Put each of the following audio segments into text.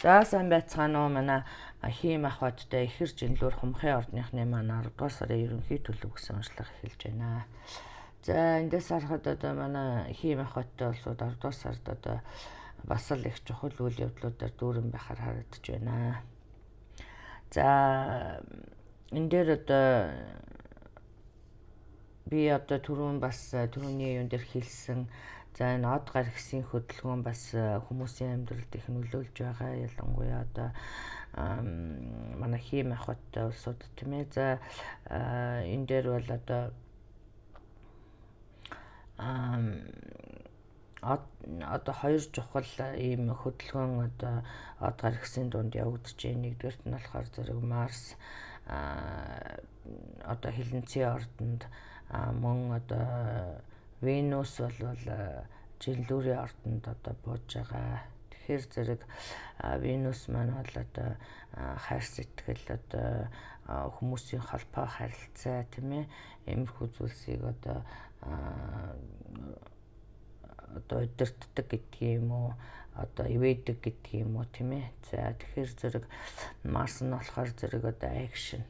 За, сайн байцгаана уу, манай хийм ахуйдтай ихэр жинлүүр хумхын ордныхны маань 10 дугаар сарын ерөнхий төлөв гэсэн уншлага эхэлж байна. За, эндээс харахад одоо манай хийм ахуйдтай улсууд 10 дугаар сард одоо бас л их чухал үйл явдлуудаар дүүрэн байхаар харагдаж байна. За, энэ дээр одоо би одоо түрүүн бас түрүүний юун дээр хэлсэн. За, энэ од гаргисын хөдөлгөөн бас хүмүүсийн амьдралд их нөлөөлж байгаа. Ялангуяа одоо манай хийм ахуйтай улсууд, тийм ээ. За, энэ дээр бол одоо хоёр чухал ийм хөдөлгөөн одоо од гаргисын дунд явагдаж байна. Нэгдүгээрт нь болохоор зэрэг Марс одоо хилэнцгийн ордонд, мөн одоо Венус бол жинлүүрийн ордонд одоо бууж байгаа. Тэгэхээр зэрэг Венус маань бол одоо хайр сэтгэл, одоо хүмүүсийн холбоо, харилцаа, тийм ээ, иймэрхүү зүйлсийг одоо удирддаг гэдэг юм уу, одоо ивэдэг гэдэг юм уу, тийм ээ. За, тэгэхээр зэрэг Марс нь болохоор зэрэг одоо action.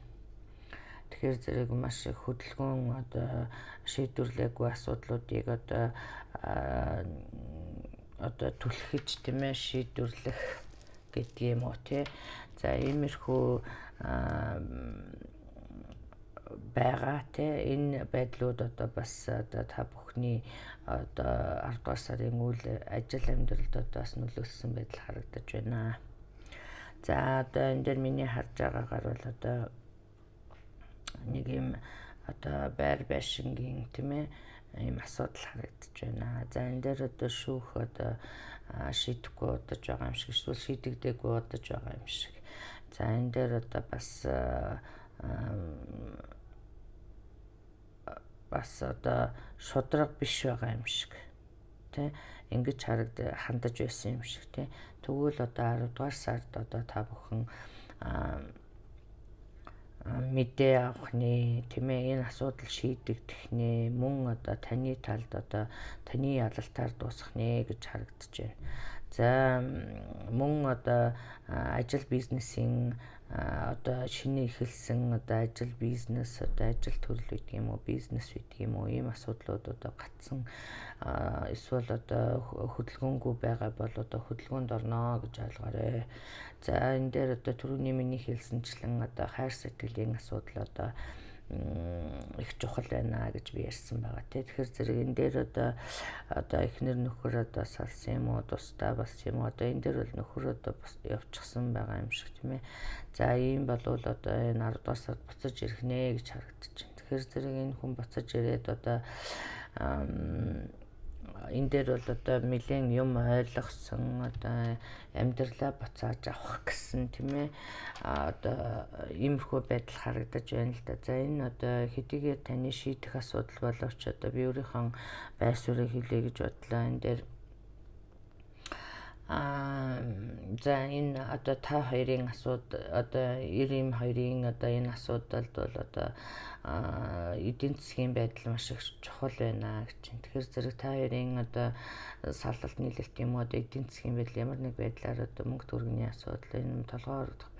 Тэгэхээр зэрэг маш их хөдөлгөөн, одоо шийдвэрлээгүй асуудлуудыг одоо түлхэж, тийм ээ, шийдвэрлэх гэдэг юм уу, тий. За, иймэрхүү байгаа, тий. Энэ байдлууд одоо бас одоо та бүхний одоо 10 дугаар сарын үйл ажил амьдралд одоо бас нөлөөлсөн байдал харагдаж байна. За, одоо энэ дээр миний харж байгаагаар бол одоо нэг юм одоо байр байшингийн, тийм ээ, ийм асуудал харагдаж байна. За, энэ дээр одоо шүүх одоо шийдэхгүй удаж байгаа юм шиг, эсвэл шийдэгдээгүй удаж байгаа юм шиг. За, энэ дээр одоо бас одоо шударга биш байгаа юм шиг. Тэ, ингэж харагд хандаж байсан юм шиг, тэ. Тэгвэл одоо 10 дугаар сард одоо та бүхэн мэдээ авах нэ, тийм ээ, энэ асуудал шийдэгдэх нэ, мөн одоо таны талд одоо таны ялалтаар дуусах нэ гэж харагдаж байна. За, мөн одоо ажил бизнесийн одоо шинэ эхэлсэн одоо ажил бизнес, одоо ажил төрөл гэдэг юм уу, бизнес гэдэг юм уу, ийм асуудлууд одоо гацсан эсвэл одоо хөдөлгөөнгүй байгаа бол одоо хөдөлгөөнд орно гэж ойлгоорой. За, энэ дээр одоо түрүүний миний хэлсэнчлэн одоо хайр сэтгэлийн асуудал одоо их чухал байна гэж би ярьсан байгаа, тий. Тэгэхээр зэрэг энэ дээр одоо эхнэр нөхөр одоо салсан юм уу, тусдаа болсон юм уу, одоо энэ дээр бол нөхөр одоо явчихсан байгаа юм шиг, тийм ээ. За, ийм болвол одоо энэ 10 дугаар сард буцаж ирэх нэ гэж харагдаж байна. Тэгэхээр зэрэг энэ хүн буцаж ирээд одоо энэ дээр бол одоо нэлээн юм ойлгосон, одоо амьдралаа буцааж авах гэсэн, тийм ээ, одоо иймэрхүү байдал харагдаж байна л да. За, энэ одоо хэдийгээр таны шийдэх асуудал боловч одоо би өөрийнхөө байр суурийг хэлье гэж бодлоо. Энэ дээр за, энэ одоо та хоёрын асуудал, одоо эр эм хоёрын одоо энэ асуудалд бол одоо эдийн засгийн байдал маш их чухал байна гэж чинь. Тэгэхээр зэрэг та хоёрын одоо салалт нийлэлт юм уу, одоо эдийн засгийн байдал ямар нэг байдлаар одоо мөнгө төгрөгийн асуудал, энэ толгой орогдох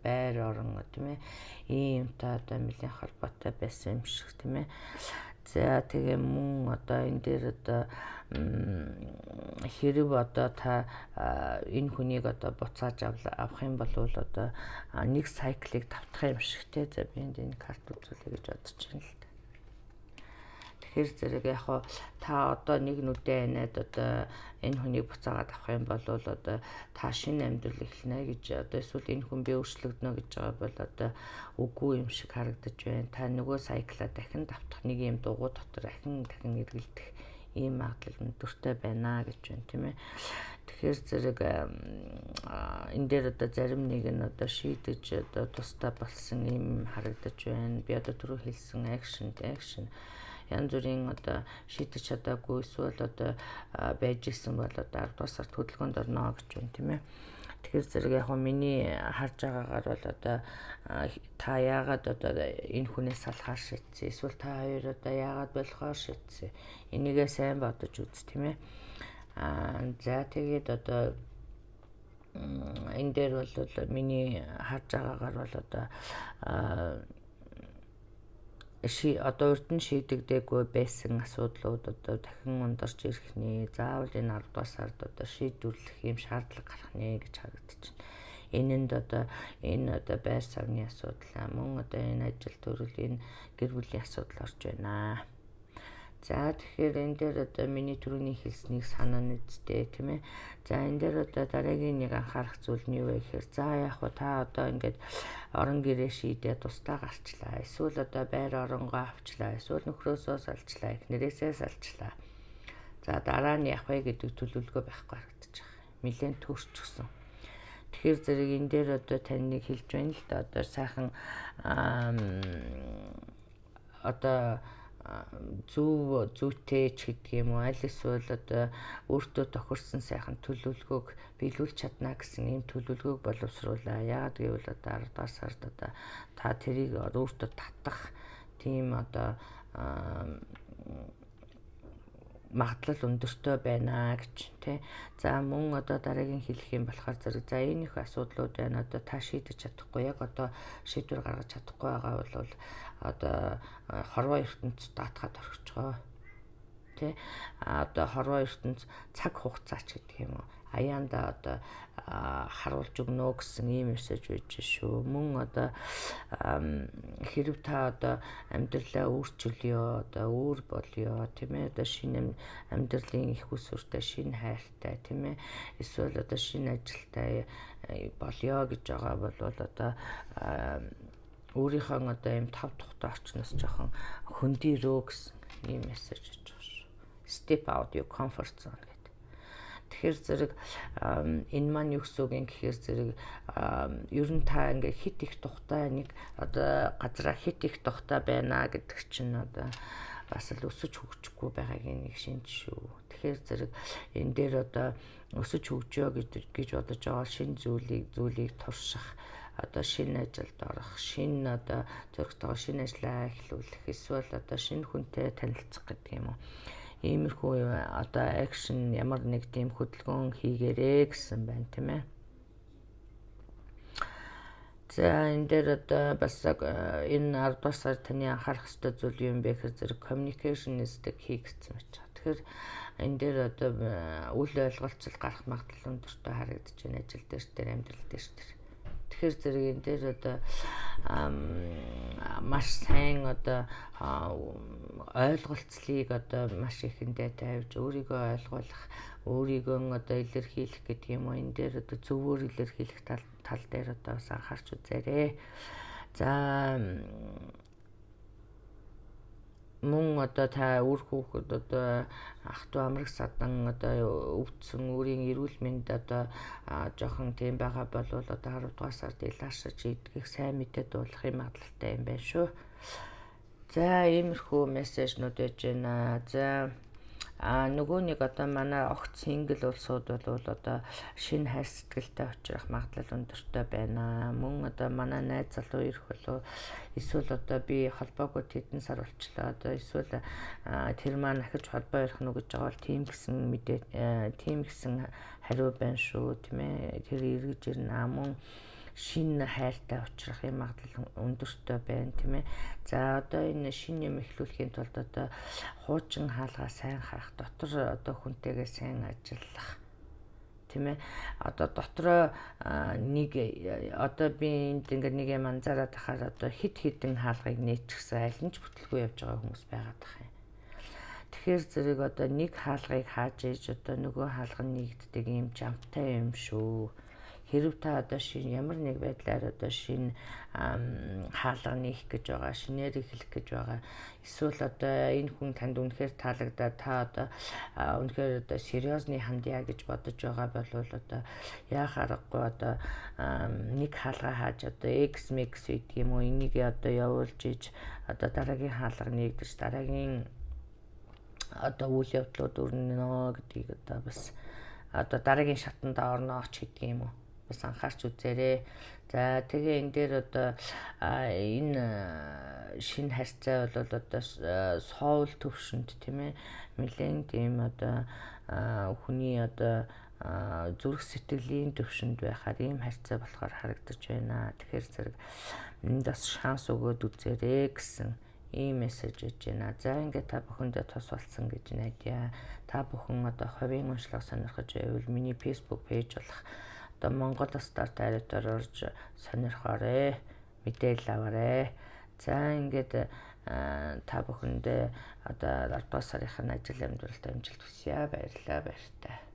байр орон, тийм ээ, ийм юмтай одоо нэлээн холбоотой байсан юм шиг, тийм ээ. За, тэгээ мөн одоо энэ дээр одоо хэрэг одоо та энэ хүнийг одоо буцааж авах юм бол одоо нэг cycle ыг давтах юм шиг, те. За, би энд энэ карт үзүүлье гэж бодож байна л да. Тэгэхээр зэрэг яг хоо та одоо нэг нүдээ аниад одоо энэ хүнийг буцаагаад авах юм бол одоо та шинэ амьдрал эхэлнэ гэж, одоо эсвэл энэ хүн би өөрчлөгдөнө гэж байгаа бол одоо үгүй юм шиг харагдаж байна. Та нөгөө cycle аа дахин давтах, нэг юм дугуй дотор дахин дахин эргэлдэх ийм магадлал өндөртэй байна гэж байна, тийм ээ. Тэгэхээр зэрэг энэ дээр одоо зарим нэг нь одоо шийдэж одоо тусдаа болсон юм харагдаж байна. Би одоо түрүү хэлсэн action янз бүрийн одоо шийдэж чадаагүй эсвэл одоо байж исэн бол одоо 10 дугаар сард хөдөлгөөнд орно гэж байна, тийм ээ. Тэгэхээр зэрэг яг миний харж байгаагаар бол одоо та яагаад одоо энэ хүнээс салахаар шийдсэн, эсвэл та хоёр одоо яагаад болохоор шийдсэн, энийгээ сайн бодож үз, тийм ээ. За, тэгээд одоо Энэ дээр бол миний харж байгаагаар бол одоо одоо урд нь шийдэгдээгүй байсан асуудлууд одоо дахин ундарч ирэх нэ. Заавал энэ 10 дугаар сард одоо шийдвэрлэх юм шаардлага гарах нэ гэж харагдаж байна. Энэнд одоо энэ одоо байр савны асуудал, мөн одоо энэ ажил төрөл, энэ гэр бүлийн асуудал орж байна. За, тэгэхээр энэ дээр одоо миний түрүүний хэлснийг санаа нь үсттэй, тийм ээ. За, энэ дээр одоо дараагийн нэг анхаарах зүйл нь юу вэ гэхээр, за яг хуу та одоо ингээд орон гэрээ шийдээ тусдаа гарчлаа. Эсвэл одоо байр оронгоо авчлаа. Эсвэл нөхрөөсөө салчлаа, эхнэрээсээ салчлаа. За, дараа нь явах вэ гэдэг төлөвлөгөө байхгүй харагдаж байгаа. Нилээн төрчихсөн. Тэгэхээр зэрэг энэ дээр одоо тань нэг хэлж байна л да. Одоо сайхан одоо зөв зүйтэй ч гэдэг юм уу, аль эсвэл одоо өөртөө тохирсон сайхан төлөвлөгөөг биелүүлж чадна гэсэн ийм төлөвлөгөөг боловсруулаа. Яагаад гэвэл одоо 10 дугаар сард одоо та тэрийг өөртөө татах тийм одоо магадлал өндөртэй байна гэж, тий. За, мөн одоо дараагийн хэлэх юм болохоор зэрэг, за, энэ их асуудлууд байна. Одоо та шийдэж чадахгүй, яг одоо шийдвэр гаргаж чадахгүй байгаа бол одоо хорвоо ертөнц даатгаад орхичгоо. Тэ, одоо хорвоо ертөнц цаг хугацаач гэдэг юм уу, аяанда одоо харуулж өгнө гэсэн ийм мессеж байж шүү. Мөн одоо хэрв та одоо амьдралаа өөрчилъё, одоо өөр болёо, тийм ээ, одоо шинэ амьдралын их усүртэй, шинэ хайртай, тийм ээ, эсвэл одоо шинэ ажилтай болёо гэж байгаа бол одоо өөрийнхөө одоо ийм тав тухтай орчноос жоохон хөндийрөө гэсэн ийм мессеж хийж байгаа шүү. Step out your comfort zone гэдэг. Тэгэхээр зэрэг энэ маань юу гэсэн үг юм гэхээр зэрэг ер нь та ингээ хит их тухтай нэг одоо газараа хит их тухтай байна гэдэг чинь одоо бас л өсөж хөгжихгүй байгаагийн нэг шинж шүү. Тэгэхээр зэрэг энэ дээр одоо өсөж хөгжөө гэж бодож байгаа шинэ зүйлийг турших, одоо шинэ ажилд орох, шинэ одоо зоригтойгоо шинэ ажлаа эхлүүлэх, эсвэл одоо шинэ хүнтэй танилцах гэдэг юм уу. Иймэрхүү одоо action, ямар нэг тийм хөдөлгөөн хийгээрэй гэсэн байна, тийм ээ. За, энэ дээр одоо бас энэ 10 дугаар сар таны анхаарах ёстой зүйл юм бэ гэхээр зэрэг communication is the key гэсэн байж байгаа. Тэгэхээр энэ дээр одоо үл ойлголцол гарах магадлал өндөртэй харагдаж байна ажил дээр дээр, амьдрал дээр дээр. Тэгэхээр зэрэг энэ дээр одоо маш сайн одоо ойлголцлыг одоо маш ихэндээ тавьж, өөрийгөө ойлгуулах, өөрийгөө одоо илэрхийлэх гэдэг юм уу, энэ дээр одоо зөвөөр илэрхийлэх тал дээр одоо бас анхаарч үзээрэй. За, мөн одоо та үр хүүхэд, одоо ах дүү, амраг садан одоо өвдсөн, өөрийн эрүүл мэнд одоо жоохон тийм байгаа бол одоо 10 дугаар сард илаашиж идгэх, сайн мэдээ дуулахын магадлалтай юм байна шүү. За, иймэрхүү мессежнүүд байж байна. За, нөгөө нэг одоо манай огт single улсууд бол одоо шинэ хайр сэтгэлтэй учрах магадлал өндөртэй байна. Мөн одоо манай найз залуу ирэх болов, эсвэл одоо би холбоогүй тэдэн сар болчлоо. Одоо эсвэл тэр маань ахиж холбоо ярих нь уу гэж байгаа бол тийм гэсэн мэдээ, тийм гэсэн хариу байна шүү, тийм ээ. Тэр эргэж ирнэ. Мөн шинэ хайртай учрах юм магадлал өндөртэй байна, тийм ээ. За, одоо энэ шинэ юм эхлүүлэхийн тулд одоо хуучин хаалгаа сайн хаах, дотор одоо хүнтэйгээ сайн ажиллах, тийм ээ. Одоо дотроо нэг одоо би энд ингээд нэг юм анзаараад тахаар одоо хит хитэн хаалгыг нээчихсэн, аль нь ч бүтлгүй явж байгаа хүмүүс байгаад тах юм. Тэгэхээр зэрэг одоо нэг хаалгыг хааж ээж одоо нөгөө хаалга нь нэгддэг юм жамтай юм шүү. Хэрв та одоо шинэ ямар нэг байдлаар одоо шинэ хаалга нээх гэж байгаа, шинээр эхлэх гэж байгаа, эсвэл одоо энэ хүн танд үнэхээр таалагдаад, та одоо үнэхээр одоо серьезный хандъя гэж бодож байгаа бол одоо яах аргагүй одоо нэг хаалга хааж одоо X mix гэдэг юм уу, энийг одоо явуулж иж одоо дараагийн хаалга нээгдэж, дараагийн одоо үйл явдлууд өрнө гэдгийг одоо бас одоо дараагийн шатанд орно ч гэдэг юм уу, бас анхаарч үзээрэй. За, тэгээ энэ дээр одоо энэ шинэ харьцаа бол одоо soul төвшөнд, тийм ээ, нэлээд тийм одоо хүний одоо Зүрх сэтгэлийн төвшөнд байхаар ийм харьцаа болохоор харагдаж байна. Тэгэхээр зэрэг энд бас шанс өгөөд үзээрэй гэсэн ийм мессеж өгч байна. За, ингээд та бүхэндээ тус болсон гэж найдаа. Та бүхэн одоо хувийн уншлага сонирхож байвал миний Facebook page болох одоо Монгол Star Tarot-оор орж сонирхоорой. Мэдээлэл аваарай. За, ингээд та бүхэндээ одоо 10 дугаар сарын ажил амьдралд амжилт хүсье. Баярлалаа, баяртай.